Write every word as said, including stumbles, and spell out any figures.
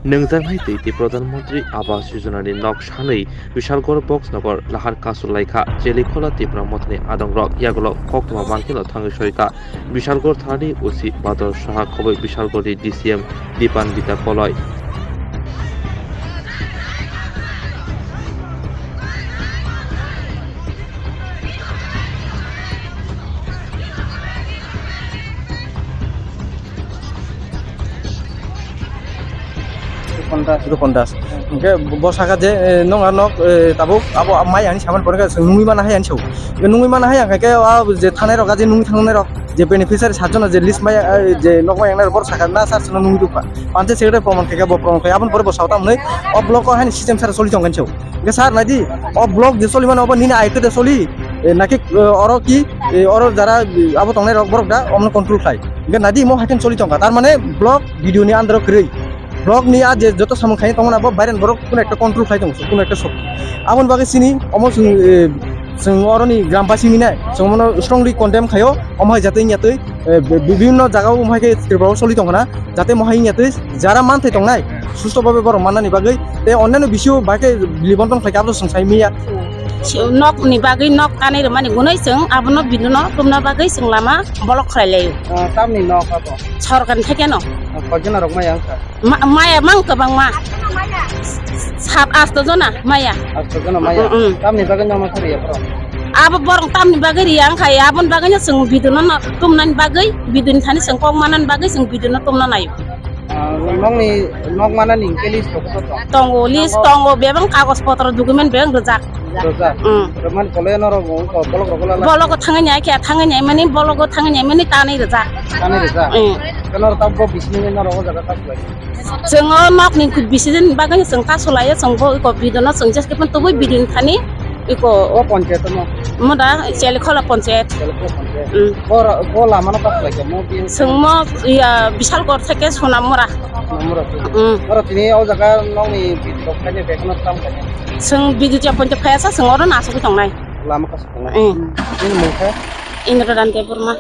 Nwngjaknai twi tei Pradhan Mantri Awas Yojana ni nok sanwi Bishalgarh Box Nagar lahar kasu laikha. Chelikhola Tipra Mothani adongrok yagulo koktwma mankheno thangwi soikha. Bishalgarh thanani O C Badal Saha khoboi Bishalgarh ni D C M Dipan Bita Koloi. Rukon Das. Rukon Das. Hingke bo saka je, eh, nong a nok, eh, tabuk abo mai ani saman pore ka nungwi mana hai ani sau. Nungwi mana hai ang ke a je thanai rok, a je nungwi thangnai rok, je beneficiary satjon je list mai, eh, je nok mai ang nai rok bor saka na sar sino nungwi dukha. Panchayat secretary proman khe bo proman khe abon pore bo sautam nei. O block o hani system sar soli tong kan sau. Hingke sar nai di, o block je soli mano obo nini aito de soli, eh, naki, eh, oro ki, eh, oro jara, eh, abo tongnai rok borok da omno control khlai. Hingke nai di mo haikhen soli tongkha. Tar mane block B D O ni under o kwrwi. Block ni a je joto samung khaini tongmani abo bairen borok kuno ekta control khlai tongo, kuno ekta sok. Aboni bagwi chini omo chwng, eh, chwng oroni gram basi hinwi nai, chwng omono strongly condemn khaio, omo hai jatwi wngya twi, eh, bi-, bibhinno jaga o omo hai khe Tripura o soli tongkha na, jate omo hai wngya twi jara manthai tongnai, susto babe borok mannani bagwi, tei onnano bisio bai khe bili bonton khlai khe abo chwng sai manya. Si-, nok ni bagwi nok kanwi rwmani gunui chwng abono bini no tumna bagwi chwng lama block khlai laio. Ah, tamni nok abo? Sorkar ni thai khe no. Ah, koijon rok maya wngkha? Ma-, maya mang kwbangma. Sat asto jona maya. Asto jona maya? Mm, mm. Tamni bagwi nokno khe riya borok? Abo borok tamni bagwi riya wngkha, aboni bagwino chwng bidino no tumnani bagwi, bidini thani chwng kok manani bagwi chwng bidino tumna naio. Ah, nokni nok manani hwnkhe list rok tongo? Tongo, list tongo, bebak kagoj potro document bebak rijak. Rijak? Mm. Rwmani pole norok wngkha, bolok rok lala? Bologo thangwi nai khe, thangwi nai mani, bologo thangwi nai mani tanwi rijak. Tanwi rijak? Mm. Khe norok tabuk bisingni norok o jaga kasu lai? Chwng o nokni bisini bagwi chwng kasu laio, chwng bo iko bidino chwng jeskhe phano tubui bidini thani. Iko o panchayat no? Moda Chelikhola panchayat. Chelikhola panchayat. Mm. Bo ra-, bo lama no kasu lai mo bi? Chwng mo iya Bishalgarh theke Sonamura. Sonamura. Mm. Oro tini o jaga nokni bidok khaini bekheno tam khaini? Chwng bidok ya panchayat phaya sa chwng oro na asugwi tongnai. Lama kasu tongnai. Mm. Nini mung khe? Indra Dante Burma.